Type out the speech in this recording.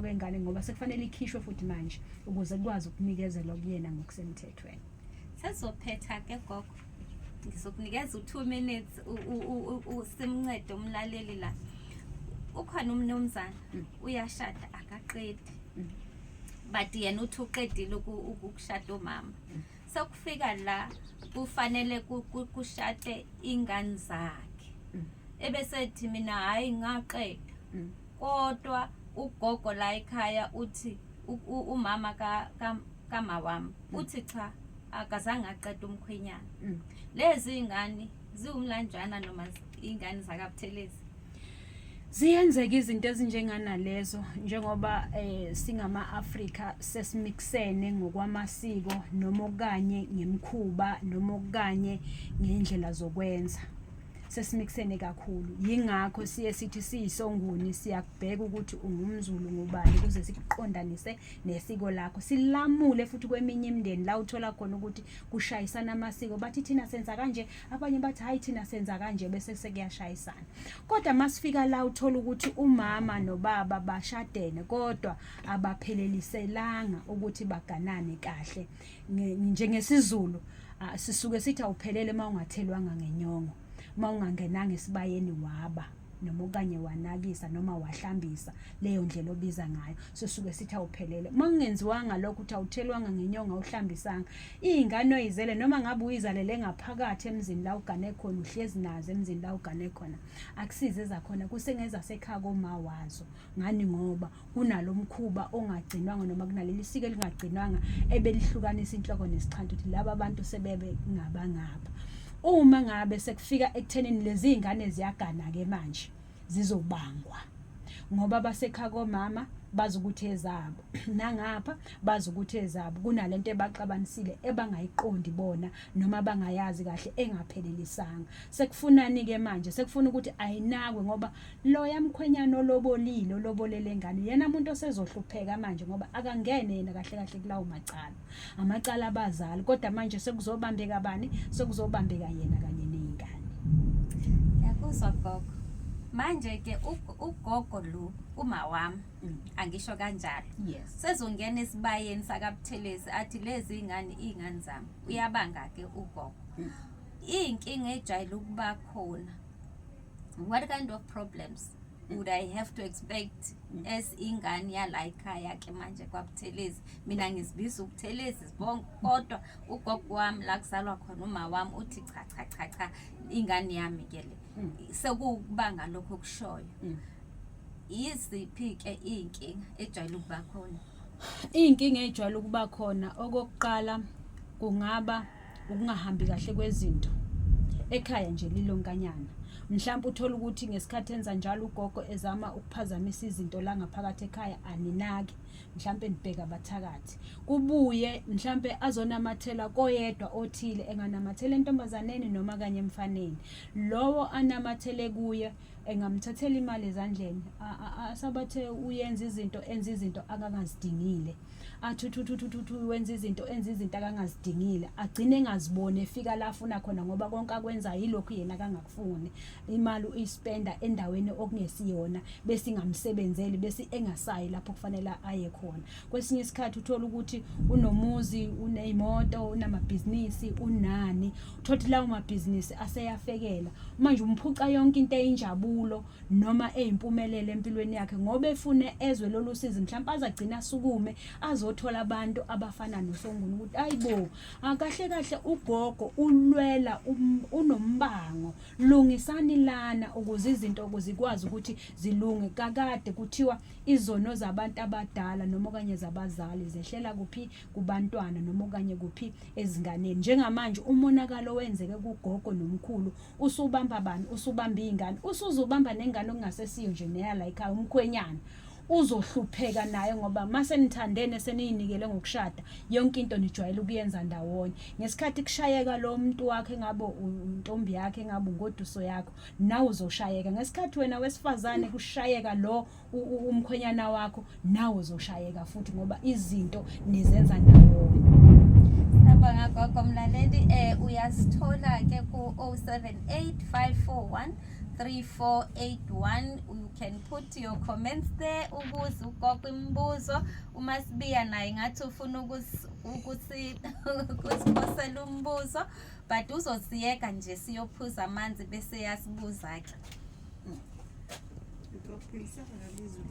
Kwengane ngoba sekufanele ikhishwe futhi manje ukuze kukwazi ukunikezelwa kuyena ngokusemthethweni. Sesizophetha ke gogo. Ngizokunikeza u2 minutes simncede umlaleli la. Ukhona umnumzana uyashada akaqedi. But yena uthi uqedile ukushada umama. Sekufika la kufanele kushade ingane zakhe. Ebesethi mina hayi ngaqeda. Kodwa ugogo la ekhaya uthi umama kama wami uthi cha akazange aqede umkhwenyana. Lezi ingane ziwumlanjwana noma ingane zakaButhelezi? Ziyenzeka izinto ezinjenganalezo njengoba singama-Afrika sesimikisene ngokwamasiko noma okanye ngemikhuba noma okanye ngey'ndlela zokwenza. Sesimikisene kakhulu. Yingakho siye sithi siyisonguni siyakubheka ukuthi ungumZulu ngubani ukuze sikuqondanise nesiko lakho. Silamule futhi kweminye imindeni la uthola khona ukuthi kushayisana amasiko, bathi thina senza kanje, abanye bathi hayi thina senza kanje, bese sekuyashayisana. Kodwa masifika la uthola ukuthi umama nobaba bashadene kodwa abapheleliselanga ukuthi baganane kahle. NjengesiZulu sisuke sithi awuphelele uma ungathelwanga ngenyongo, uma ungangenanga esibayeni waba noma okanye wanakisa noma wahlambisa leyo ndlela obiza ngayo, sisuke sithi awuphelele. Uma kungenziwanga lokho ukuthi awuthelwanga ngenyongo, awuhlambisanga, iy'ngane oyizele noma ngabe uyizalele ngaphakathi emzini la ugane khona, uhlezi nazo emzini la ugane khona, akusize ezakhona, kusengezasekhaya koma wazo. Ngani? Ngoba kunalo mkhuba ongagcinwanga noma kunaleli siko elingagcinwanga ebelihlukanisa inhloko nesixhanti ukuthi laba bantu sebebe ngabangapha. Uma ngabe sekufika ekuthenini lezi zingane ziyagana-ke manje, zizobangwa ngoba basekhaya komama bazi ukuthi ezabo, nangapha bazi ukuthi ezabo. Kunalento ebaxabanisile ebangayiqondi bona noma bangayazi kahle, engaphelelisanga. Sekufunani-ke manje? Sekufuna ukuthi ayinakwe ngoba loya mkhwenyana olobolile, olobolele ingane, yena umuntu osezohlupheka manje ngoba akangene yena kahle kahle kulawo macala, amacala abazali. Kodwa manje sekuzobambeka bani? Sekuzobambeka yena kanye ney'ngane. Ngiyakuzwa gogo. Manje ke ugogo lo uma wami, angisho kanjalo, sezongena esibayeni sakaButhelezi athi lezi ingane iy'ngane zami. Uyabanga ke ugogo. Iy'nkinga ejwayele ukuba khona, what kind of problems would I have to expect as ingane yala ekhaya ke manje kwaButhelezi? Mina ngizibiza uButhelezi sibonke, kodwa ugogo wami la kuzalwa khona uma wami uthi cha cha cha cha, ingane yami ke le. Sekuwukubanga lokho okushoyo. Yiziphi ke iy'nkinga ejwayele ukuba khona? Iy'nkinga ey'jwayele ukuba khona, okokuqala kungaba ukungahambi kahle kwezinto ekhaya nje lilonkanyana. Mhlawumbe uthola ukuthi ngesikhathi enza njalo ugogo ezama ukuphazamisa izinto la ngaphakathi ekhaya, aninaki, mhlawumbe nibheka abathakathi. Kubuye mhlawumbe azonamathela koyedwa othile, enganamathela entombazaneni noma kanye emfaneni. Lowo anamathele kuye engamthathela imali ezandleni, asabathe uyenza izinto, enza izinto akangazidingile, athi uthi wenza izinto, enza izinto akangazidingile, agcine engaziboni efika la afuna khona ngoba konke akwenzayo yilokhu yena akangakufuni. Imali uyispenda endaweni okungesiyona, bese ingamsebenzeli, bese engasayi lapho kufanele aye khona. Kwesinye isikhathi uthola ukuthi unomuzi, uneyimoto, unamabhizinisi, unani, uthola ukuthi lawo mabhizinisi aseyafekela manje, umphuca yonke into eyinjabulo noma eyimpumelelo empilweni yakhe ngoba efune ezwe lolu sizi. Mhlawumbe azagcina asukume azothola abantu abafana noSonguni ukuthi ayibo, akahle kahle ugogo ulwela unombango, lungisani lana ukuze izinto zikwazi ukuthi zilunge. Kakade kuthiwa izono zabantu abadala noma okanye zabazali zehlela kuphi? Kubantwana noma okanye kuphi? Ezinganeni. Njengamanje umonakalo wenzeke kugogo nomkhulu usubamba bani? Usubamba iy'ngane, usuzobamba nengane okungasesiyo nje neyala ekhaya. Umkhwenyana uzohlupheka naye ngoba mase nithandene seniyinikele ngokushada, yonke into nijwayele ukuyenza ndawonye. Ngesikhathi kushayeka lo muntu wakhe, ngabe intombi yakhe, ngabe ungoduso yakho, nawe uzoshayeka. Ngesikhathi wena wesifazane kushayeka lo umkhwenyana wakho, nawe uzoshayeka futhi ngoba izinto nizenza ndawonye. Siyabonga gogo. Mlaleli, uyasithola ke ku 078541 3481. You can put your comments there, ubuze ugogo imibuzo. Uma sibiya naye ngathi ufuna ukusiphosela umbuzo, but uzosiyeka nje siyophuza amanzi bese yasibuza ke. Ngizophilisana ngalizwi.